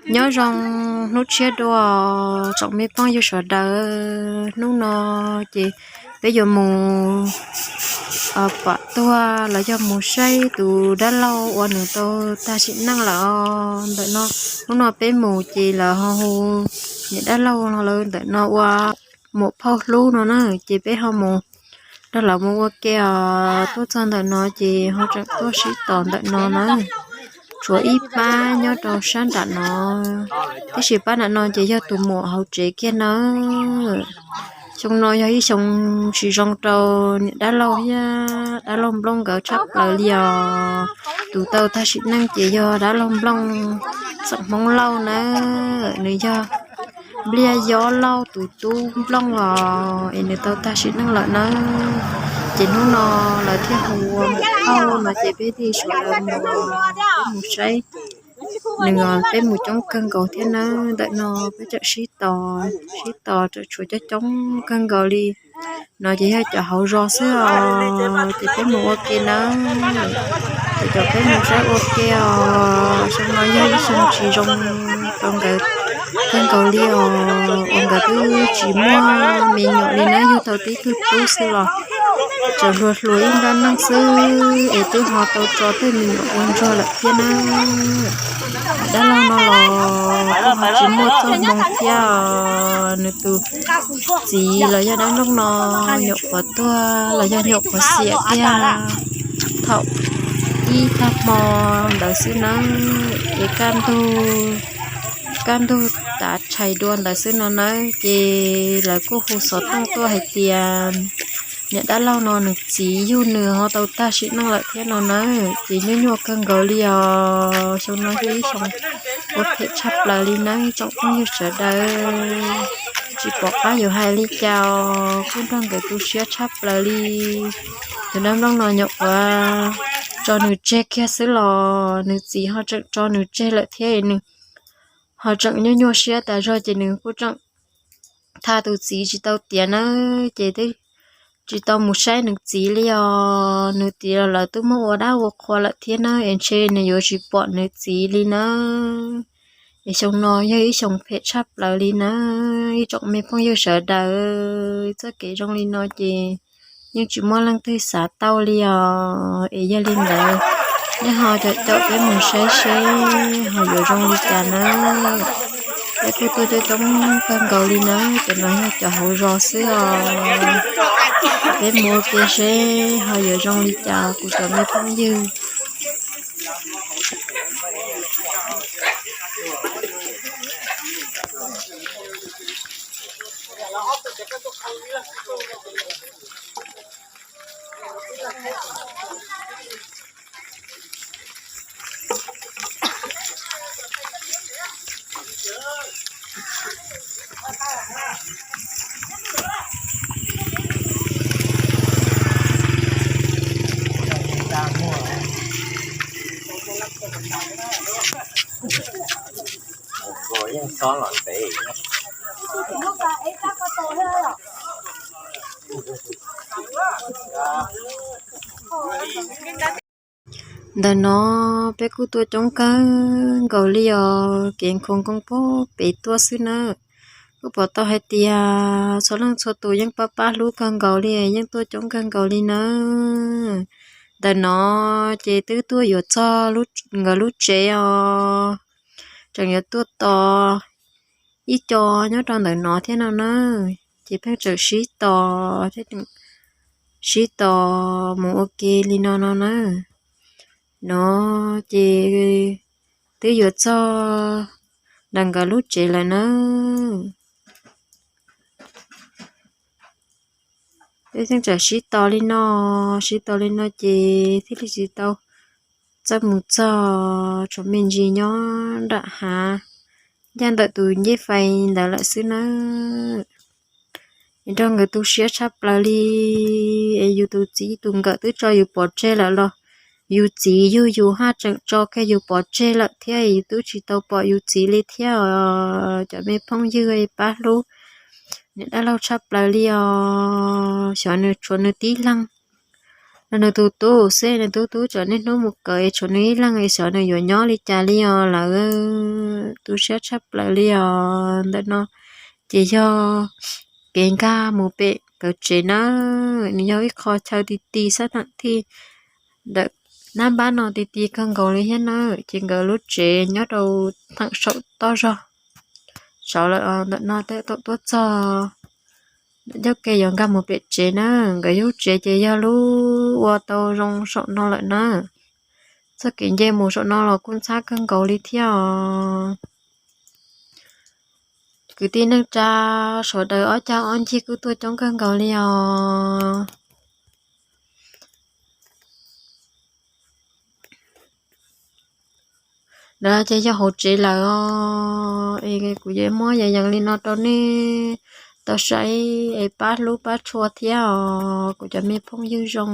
Nyob zoo hnub tshiab dua tsoom me phooj ywg sawv daws, hnub no ces peb yuav mus pom tuag los yog mus saib tus dab laug uas nws tau tag sim neej lawm os. Ntawm no, hnub no peb mus ces lawv ho hu niam dab laug no lawv ntawm no ua muam phauj hlub no na, ces peb ho mus nrog lawv mus ua ke os. Tuaj txog ntawm no ces ho tseem tuaj sib tos ntawm no na. Tshuav ib pab nyob rau sab nram no, tab sis pab nram no ces yog tus muam hauv tsev kiag na. Xyoo no yog ib xyoo tsis zoo rau niam dab laug thiab dab laug Nplooj nkawd tshaj plaws li os. Tus tau tag sim neej ces yog dab laug Nplooj xeem Hmoob Lauj na, nws yog Npliaj Yob Lauj tus tub Nplooj os, es nws tau tag sim neej lawm na. Ces hnub no lawv thiaj hu ua muam phauj no ces peb thiaj sawv daws mus, peb mus saib nws, peb mus coob kawg nkaus thiab na. Ntawm no peb tseem sib tos, sib tos tseem tshuav coob coob kawg nkaus li. No ces yog cov hauv zos xwb os, ces peb mus ua ke na. Ces cov peb mus saib ua ke os. Xyoo no yog ib xyoo tsis zoo rau nkawd kawg nkaus li os, uas nkawd twb tsis muaj me nyuam li na, yug tau tib tug tub xwb los tseem hluas hluas ib nrab neej xwb es twb ho tau tso tej me nyuam ua ntsuag lawm thiab na. Dab laug no los kuj ho tsis muaj txoj hmoo thiab, nws tus txiv los yog dab laug no nyuam qhuav tuag los yog nyuam qhuav xiam tiag thaum ib tag hmo ntawd xwb nawb. Ces kaj ntug, kaj ntug tav tshais dua ntawd xwb no nawb, ces lawv kuj hu xov tooj tuaj hais tias niam dab laug no nws txiv yug nws ho tau tag sim neej lawm thiab no nawb. Ces nyuaj nyuaj kawg nkaus li os, xyoo no yog ib xyoo ua phem tshaj plaws li nawb tsoom phooj ywg sawv daws. Tsis pom qab yuav hais li cas os, kuj nrog nkawd tu siab tshaj plaws li. Tus dab laug no nyuam qhuav tso nws tseg kiag xwb los nws txiv ho tseem tso nws tseg lawm thiab, nws ho tseem nyuaj nyuaj siab tas zog ces nws kuj tseem tha tus txiv tsis tau tiav nawb, ces twb tsis tau mus saib nws txiv li os. Nws txiv los lawv twb muab ua dab ua qhua lawm thiab nawb, es ntshe nws yuav tsis pom nws txiv li nawb. Es xyoo no yog ib xyoo phem tshaj plaws li nawb ib tsoom me phooj ywg sawv daws. Txoj kev zoo li no ces yeej tsis muaj leej twg xav tau li os. Es yog li ntawd, nej ho caum caum peb mus saib seb ho yuav zoo li cas nawb. Peb kuj tuaj coob coob kawg nkaus li nawb, cov no yog cov hauv zos xwb os. Peb mus ua ke seb ho yuav zoo li cas kuv cov me phooj ywg. Yeej txhob los ntev. Ntawm no peb kuj tuaj coob kawg nkaus li os, kev nkhoos nkoo pog pem tuaj xwb nawb. Kuj pom tau hais tias txhua leej txhua tus yeej pab pab hlub kawg nkaus li, yeej tuaj coob kawg nkaus li nawb. Ntawm no ces twb tuaj yuav txog nkawd lub tsev os. Tseem yuav tuaj tos ib co nyob rau ntawm no thiab no na. Ces pheej tseem sib tos thiab, sib tos mus ua ke li no no na. No ces twb yuav txog nram nkawd lub tsev lawm na. Peb pheej tseem sib tos li no, sib tos li no ces thiaj li tsis tau txawj mus txog, tshuav me ntsis nyob nram hav ncaj ntawm tus ncej fais ntawd lawm xwb nawb. Es nrog nkawd tu siab tshaj plaws li, es yus tus txiv tus nkawm twb tso yus pov tseg lawm los yus txiv yug yus haj tseem tso kiag yus pov tseg lawm thiab, yus twb tsis tau pom yus txiv li thiab os. Cov me phooj ywg pab hlub niam dab laug tshaj plaws li os. Xyov nws tshuav nws tib leeg Nws tus tub xwb, nws tus tub tseem niaj hnub mus kawm es tshuav nws ib leeg es xyov nws yuav nyob li cas li os lawm. Tu siab tshaj plaws li os. Ntawm no ces yog kev nkag mus pem nkawd tsev na. Nws yog ib qho chaw ti ti sab theem thij ntawm nab npab no ti ti kawg nkaus li thiab na. Ces nkawd lub tsev nyob rau theem saum toj zog. Saud lawm ntawm no tej thaum tuaj txog ncauj ke yuav nkag mus pem tsev na. Nkawd lub tsev ces yog lub ua tau zoo saum no lawm na. Txoj kev nce mus saum no los kuj ntxhab kawg nkaus li thiab os. Kwv tij neej tsa sawv daws ob cag ob ncig kuj tuaj coob kawg nkaus li os. Ntawd ces yog hauv tsev lawm os. Es kuv yuav muab yam yees li no rau nej tau saib es pab hlub pab tshua thiab os kuv cov me phooj ywg zoo.